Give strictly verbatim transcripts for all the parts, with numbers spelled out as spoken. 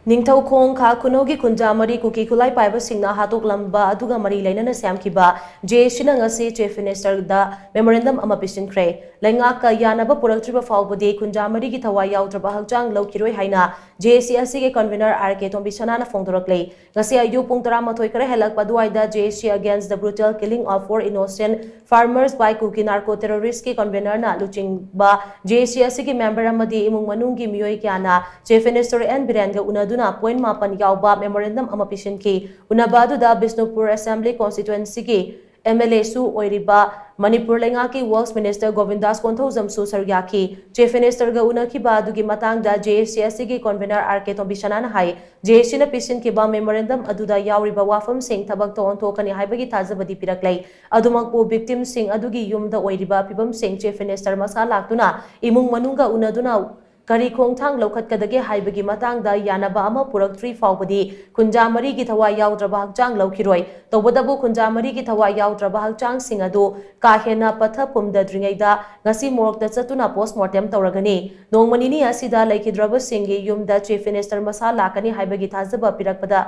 ꯅꯤꯡꯊꯧꯈꯣꯡ ꯈꯥ ꯈꯨꯅꯧꯒꯤ ꯈꯨꯟꯖꯥ ꯃꯔꯤ ꯀꯨꯀꯤ ꯈꯨꯠꯂꯥꯏ ꯄꯥꯏꯕꯁꯤꯡꯅ ꯍꯥꯠꯇꯣꯛꯂꯝꯕ ꯑꯗꯨꯒ ꯃꯔꯤ ꯂꯩꯅꯅ ꯁꯦꯝꯈꯤꯕ ꯖꯦ ꯑꯦ ꯁꯤꯅ ꯉꯁꯤ ꯆꯤꯐ ꯃꯤꯅꯤꯁꯇꯔꯗ ꯃꯦꯃꯣꯔꯦꯟꯗꯝ ꯑꯃ ꯄꯤꯁꯤꯟꯈ꯭ꯔꯦ꯫ ꯂꯩꯉꯥꯛꯀ ꯌꯥꯅꯕ ꯄꯨꯔꯛꯇ꯭ꯔꯤꯕ ꯐꯥꯎꯕꯗꯤ ꯈꯨꯟꯖꯥ ꯃꯔꯤꯒꯤ ꯊꯋꯥꯏ ꯌꯥꯎꯗ꯭ꯔꯕ ꯍꯛꯆꯥꯡ ꯂꯧꯈꯤꯔꯣꯏ ꯍꯥꯏꯅ ꯖꯦ ꯑꯦ ꯁꯤ ꯑꯁꯤꯒꯤ ꯀꯟꯚꯤꯅꯔ ꯑꯥꯔ ꯀꯦ ꯇꯣꯝꯕꯤꯁꯅꯥꯅ ꯐꯣꯡꯗꯣꯔꯛꯂꯤ꯫ ꯉꯁꯤ ꯑꯌꯨꯛ ꯄꯨꯡ ꯇꯔꯥꯃꯥꯊꯣꯏ ꯈꯔ ꯍꯦꯜꯂꯛꯄ ꯑꯗꯨꯋꯥꯏꯗ ꯖꯦ ꯑꯦ ꯁꯤ Against the Brutal Killing of Four Innocent Farmers by Kuki Narco Terroristꯀꯤ ꯀꯟꯚꯤꯅꯔꯅ ꯂꯨꯆꯤꯡꯕ ꯖꯦ ꯑꯦ ꯁꯤ ꯑꯁꯤꯒꯤ ꯃꯦꯝꯕꯔ ꯑꯃꯗꯤ ꯏꯃꯨꯡ ꯃꯅꯨꯡꯒꯤ ꯃꯤꯑꯣꯏ ꯀꯌꯥꯅ ꯆꯤꯐ ꯃꯤꯅꯤꯁꯇꯔ ꯑꯦꯟ ꯕꯤꯔꯦꯟꯒ ꯎꯅꯗꯨꯅ ꯄꯣꯏꯟ ꯃꯥꯄꯟ ꯌꯥꯎꯕ ꯃꯦꯃꯣꯔꯦꯟꯗꯝ ꯑꯃ ꯄꯤꯁꯤꯟꯈꯤ꯫ ꯎꯅꯕ ꯑꯗꯨꯗ ꯕꯤꯁꯅꯨꯄꯨꯔ ꯑꯦꯁꯦꯝꯕ꯭ꯂꯤ ꯀꯣꯟꯁꯇꯤꯇ꯭ꯋꯦꯟꯁꯤꯒꯤ ꯑꯦꯝ ꯑꯦꯜ ꯑꯦꯁꯨ ꯑꯣꯏꯔꯤꯕ ꯃꯅꯤꯄꯨꯔ ꯂꯩꯉꯥꯛꯀꯤ ꯋꯔꯛꯁ ꯃꯤꯅꯤꯁꯇꯔ ꯒꯣꯕꯤꯟꯗꯥꯁ ꯀꯣꯟꯊꯧꯖꯝꯁꯨ ꯁꯔꯨꯛ ꯌꯥꯈꯤ꯫ ꯆꯤꯐ ꯃꯤꯅꯤꯁꯇꯔꯒ ꯎꯅꯈꯤꯕ ꯑꯗꯨꯒꯤ ꯃꯇꯥꯡꯗ ꯖꯦ ꯑꯦ ꯁꯤ ꯑꯁꯤꯒꯤ ꯀꯟꯚꯤꯅꯔ ꯑꯥꯔ ꯀꯦ ꯇꯣꯝꯕꯤꯁꯅꯥꯅ ꯍꯥꯏ, ꯖꯦ ꯑꯦ ꯁꯤꯅ ꯄꯤꯁꯤꯟꯈꯤꯕ ꯃꯦꯃꯣꯔꯦꯟꯗꯝ ꯑꯗꯨꯗ ꯌꯥꯎꯔꯤꯕ ꯋꯥꯐꯝꯁꯤꯡ ꯊꯕꯛꯇ ꯑꯣꯟꯊꯣꯛꯀꯅꯤ ꯍꯥꯏꯕꯒꯤ ꯊꯥꯖꯕꯗꯤ ꯄꯤꯔꯛꯂꯦ꯫ ꯑꯗꯨꯃꯛꯄꯨ ꯚꯤꯛꯇꯤꯝꯁꯤꯡ ꯑꯗꯨꯒꯤ ꯌꯨꯝꯗ ꯑꯣꯏꯔꯤꯕ ꯐꯤꯕꯝꯁꯤꯡ ꯆꯤꯐ ꯃꯤꯅꯤꯁꯇꯔ ꯃꯁꯥ ꯂꯥꯛꯇꯨꯅ ꯏꯃꯨꯡ ꯃꯅꯨꯡꯒ ꯎꯅꯗꯨꯅ ꯀꯔꯤ ꯈꯣꯡꯊꯥꯡ ꯂꯧꯈꯠꯀꯗꯒꯦ ꯍꯥꯏꯕꯒꯤ ꯃꯇꯥꯡꯗ ꯌꯥꯅꯕ ꯑꯃ ꯄꯨꯔꯛꯇ꯭ꯔꯤ ꯐꯥꯎꯕꯗꯤ ꯈꯨꯟꯖꯥ ꯃꯔꯤꯒꯤ ꯊꯋꯥꯏ ꯌꯥꯎꯗ꯭ꯔꯕ ꯍꯛꯆꯥꯡ ꯂꯧꯈꯤꯔꯣꯏ꯫ ꯇꯧꯕꯇꯕꯨ ꯈꯨꯟꯖꯥ ꯃꯔꯤꯒꯤ ꯊꯋꯥꯏ ꯌꯥꯎꯗ꯭ꯔꯕ ꯍꯛꯆꯥꯡꯁꯤꯡ ꯑꯗꯨ ꯀꯥ ꯍꯦꯟꯅ ꯄꯠꯊ ꯄꯨꯝꯗꯗ꯭ꯔꯤꯉꯩꯗ ꯉꯁꯤ ꯃꯣꯔꯒꯇ ꯆꯠꯇꯨꯅ ꯄꯣꯁꯃꯣꯔꯇꯦꯝ ꯇꯧꯔꯒꯅꯤ꯫ ꯅꯣꯡꯃ ꯅꯤꯅꯤ ꯑꯁꯤꯗ ꯂꯩꯈꯤꯗ꯭ꯔꯕꯁꯤꯡꯒꯤ ꯌꯨꯝꯗ ꯆꯤꯐ ꯃꯤꯅꯤꯁꯇꯔ ꯃꯁꯥ ꯂꯥꯛꯀꯅꯤ ꯍꯥꯏꯕꯒꯤ ꯊꯥꯖꯕ ꯄꯤꯔꯛꯄꯗ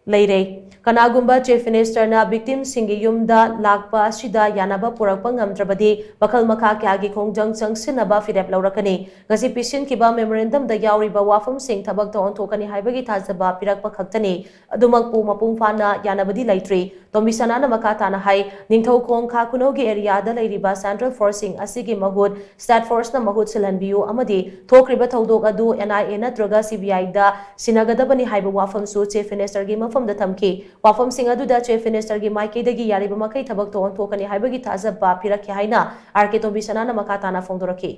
ꯂꯩꯔꯦ꯫ ꯀꯅꯥꯒꯨꯝꯕ ꯆꯤꯐ ꯃꯤꯅꯤꯁꯇꯔꯅ ꯚꯤꯛꯇꯤꯝꯁꯤꯡꯒꯤ ꯌꯨꯝꯗ ꯂꯥꯛꯄ ꯑꯁꯤꯗ ꯌꯥꯅꯕ ꯄꯨꯔꯛꯄ ꯉꯝꯗ꯭ꯔꯕꯗꯤ ꯃꯈꯜ ꯃꯈꯥ ꯀꯌꯥꯒꯤ ꯈꯣꯡꯖꯪ ꯆꯪꯁꯤꯟꯅꯕ ꯐꯤꯔꯦꯞ ꯂꯧꯔꯛꯀꯅꯤ꯫ ꯉꯁꯤ ꯄꯤꯁꯤꯟꯈꯤꯕ ꯃꯦꯃꯣꯔꯦꯟꯗꯝꯗ ꯌꯥꯎꯔꯤꯕ ꯋꯥꯐꯝꯁꯤꯡ ꯊꯕꯛꯇ ꯑꯣꯟꯊꯣꯛꯀꯅꯤ ꯍꯥꯏꯕꯒꯤ ꯊꯥꯖꯕ ꯄꯤꯔꯛꯄ ꯈꯛꯇꯅꯤ꯫ ꯑꯗꯨꯃꯛꯄꯨ ꯃꯄꯨꯡ ꯐꯥꯅ ꯌꯥꯅꯕꯗꯤ ꯂꯩꯇ꯭ꯔꯤ꯫ ꯇꯣꯝꯕꯤꯁꯅꯥꯅ ꯃꯈꯥ ꯇꯥꯅ ꯍꯥꯏ, ꯅꯤꯡꯊꯧꯈꯣꯡ ꯈꯥ ꯈꯨꯅꯧꯒꯤ ꯑꯦꯔꯤꯌꯥꯗ ꯂꯩꯔꯤꯕ ꯁꯦꯟꯇ꯭ꯔꯦꯜ ꯐꯣꯔꯁꯁꯤꯡ ꯑꯁꯤꯒꯤ ꯃꯍꯨꯠ ꯁ꯭ꯇꯦꯠ ꯐꯣꯔꯁꯅ ꯃꯍꯨꯠ ꯁꯤꯜꯍꯟꯕꯤꯌꯨ ꯑꯃꯗꯤ ꯊꯣꯛꯈ꯭ꯔꯤꯕ ꯊꯧꯗꯣꯛ ꯑꯗꯨ ꯑꯦꯟ ꯑꯥꯏ ꯑꯦ ꯅꯠꯇ꯭ꯔꯒ ꯁꯤ ꯕꯤ ꯑꯥꯏꯗ ꯁꯤꯟꯅꯒꯗꯕꯅꯤ ꯍꯥꯏꯕ ꯋꯥꯐꯝꯁꯨ ꯆꯤꯐ ꯃꯤꯅꯤꯁꯇꯔꯒꯤ ꯃꯐꯝꯗ ꯊꯝꯈꯤ꯫ ꯋꯥꯐꯝꯁꯤꯡ ꯑꯗꯨꯗ ꯆꯤꯐ ꯃꯤꯅꯤꯁꯇꯔꯒꯤ ꯃꯥꯏꯀꯩꯗꯒꯤ ꯌꯥꯔꯤꯕ ꯃꯈꯩ ꯊꯕꯛꯇ ꯑꯣꯟꯊꯣꯛꯀꯅꯤ ꯍꯥꯏꯕꯒꯤ ꯊꯥꯖꯕ ꯄꯤꯔꯛꯈꯤ ꯍꯥꯏꯅ ꯑꯥꯔ ꯀꯦ ꯇꯣꯝꯕꯤꯁꯅꯥꯅ ꯃꯈꯥ ꯇꯥꯅ ꯐꯣꯡꯗꯣꯔꯛꯈꯤ꯫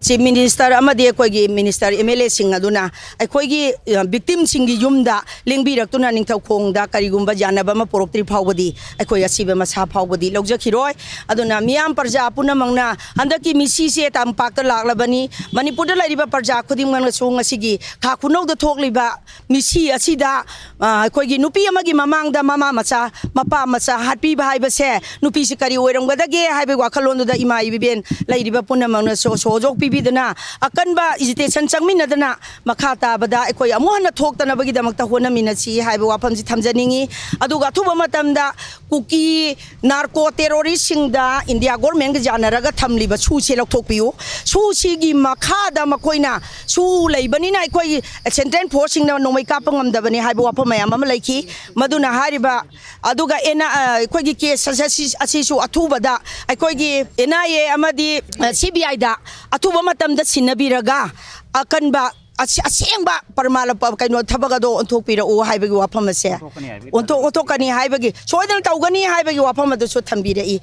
ꯆꯤꯐ ꯃꯤꯅꯤꯁꯇꯔ ꯑꯃꯗꯤ ꯑꯩꯈꯣꯏꯒꯤ ꯃꯤꯅꯤꯁꯇꯔ ꯑꯦꯝ ꯑꯦꯜ ꯑꯦꯁꯤꯡ ꯑꯗꯨꯅ ꯑꯩꯈꯣꯏꯒꯤ, ꯑ, ꯚꯤꯛꯇꯤꯝꯁꯤꯡꯒꯤ ꯌꯨꯝꯗ ꯂꯦꯡꯕꯤꯔꯛꯇꯨꯅ ꯅꯤꯡꯊꯧꯈꯣꯡꯗ ꯀꯔꯤꯒꯨꯝꯕ ꯌꯥꯅꯕ ꯑꯃ ꯄꯨꯔꯛꯇ꯭ꯔꯤ ꯐꯥꯎꯕꯗꯤ ꯑꯩꯈꯣꯏ ꯑꯁꯤꯕ ꯃꯁꯥ ꯐꯥꯎꯕꯗꯤ ꯂꯧꯖꯈꯤꯔꯣꯏ꯫ ꯑꯗꯨꯅ ꯃꯤꯌꯥꯝ ꯄ꯭ꯔꯖꯥ ꯄꯨꯝꯅꯃꯛꯅ ꯍꯟꯗꯛꯀꯤ ꯃꯤꯁꯤꯁꯦ ꯇꯝꯄꯥꯛꯇ ꯂꯥꯛꯂꯕꯅꯤ꯫ ꯃꯅꯤꯄꯨꯔꯗ ꯂꯩꯔꯤꯕ ꯄ꯭ꯔꯖꯥ ꯈꯨꯗꯤꯡꯃꯛꯅꯁꯨ ꯉꯁꯤꯒꯤ ꯈꯥ ꯈꯨꯅꯧꯗ ꯊꯣꯛꯂꯤꯕ ꯃꯤꯁꯤ ꯑꯁꯤꯗ, ꯑ, ꯑꯩꯈꯣꯏꯒꯤ ꯅꯨꯄꯤ ꯑꯃꯒꯤ ꯃꯃꯥꯡꯗ ꯃꯃꯥ ꯃꯆꯥ, ꯃꯄꯥ ꯃꯆꯥ ꯍꯥꯠꯄꯤꯕ ꯍꯥꯏꯕꯁꯦ ꯅꯨꯄꯤꯁꯤ ꯀꯔꯤ ꯑꯣꯏꯔꯝꯒꯗꯒꯦ ꯍꯥꯏꯕꯒꯤ ꯋꯥꯈꯜꯂꯣꯟꯗꯨꯗ ꯏꯃꯥ ꯏꯕꯦꯟ ꯂꯩꯔꯤꯕ ꯄꯨꯝꯅꯃꯛꯅꯁꯨ ꯁꯣꯖꯣꯛꯄꯤ ꯄꯤꯕꯤꯗꯅ ꯑꯀꯟꯕ ꯑꯦꯖꯤꯇꯦꯁꯟ ꯆꯪꯃꯤꯟꯅꯗꯅ ꯃꯈꯥ ꯇꯥꯕꯗ ꯑꯩꯈꯣꯏ ꯑꯃꯨꯛ ꯍꯟꯅ ꯊꯣꯛꯇꯅꯕꯒꯤꯗꯃꯛꯇ ꯍꯣꯠꯅꯃꯤꯟꯅꯁꯤ ꯍꯥꯏꯕ ꯋꯥꯐꯝꯁꯤ ꯊꯝꯖꯅꯤꯡꯏ꯫ ꯑꯗꯨꯒ ꯑꯊꯨꯕ ꯃꯇꯝꯗ ꯀꯨꯀꯤ ꯅꯥꯔꯀꯣ ꯇꯦꯔꯣꯔꯤꯁꯁꯤꯡꯗ ꯏꯟꯗꯤꯌꯥ ꯒꯣꯔꯃꯦꯟꯒ ꯌꯥꯅꯔꯒ ꯊꯝꯂꯤꯕ ꯁꯨꯁꯦ ꯂꯧꯊꯣꯛꯄꯤꯌꯨ꯫ ꯁꯨꯁꯤꯒꯤ ꯃꯈꯥꯗ ꯃꯈꯣꯏꯅ ꯁꯨ ꯂꯩꯕꯅꯤꯅ ꯑꯩꯈꯣꯏ ꯁꯦꯟꯇ꯭ꯔꯦꯜ ꯐꯣꯔꯁꯁꯤꯡꯅ ꯅꯣꯡꯃꯩ ꯀꯥꯞꯄ ꯉꯝꯗꯕꯅꯤ ꯍꯥꯏꯕ ꯋꯥꯐꯝ ꯃꯌꯥꯝ ꯑꯃ ꯂꯩꯈꯤ꯫ ꯃꯗꯨꯅ ꯍꯥꯏꯔꯤꯕ ꯑꯗꯨꯒ ꯑꯦꯟ ꯑ, ꯑꯩꯈꯣꯏꯒꯤ ꯀꯦꯁ ꯑꯁꯤ ꯑꯁꯤꯁꯨ ꯑꯊꯨꯕꯗ ꯑꯩꯈꯣꯏꯒꯤ ꯑꯦꯟ ꯑꯥꯏ ꯑꯦ ꯑꯃꯗꯤ ꯁꯤ ꯕꯤ ꯑꯥꯏꯗ ꯑꯊꯨꯕ ꯃꯇꯝꯗ ꯁꯤꯟꯅꯕꯤꯔꯒ ꯑꯀꯟꯕ ꯑꯁ- ꯑꯁꯦꯡꯕ ꯄ꯭ꯔꯃꯥꯟ ꯀꯩꯅꯣ ꯊꯕꯛ ꯑꯗꯣ ꯑꯣꯟꯊꯣꯛꯄꯤꯔꯛꯎ ꯍꯥꯏꯕꯒꯤ ꯋꯥꯐꯝ ꯑꯁꯦ ꯑꯣꯟꯊꯣꯛ- ꯑꯣꯟꯊꯣꯛꯀꯅꯤ ꯍꯥꯏꯕꯒꯤ, ꯁꯣꯏꯗꯅ ꯇꯧꯒꯅꯤ ꯍꯥꯏꯕꯒꯤ ꯋꯥꯐꯝ ꯑꯗꯨꯁꯨ ꯊꯝꯕꯤꯔꯛꯏ꯫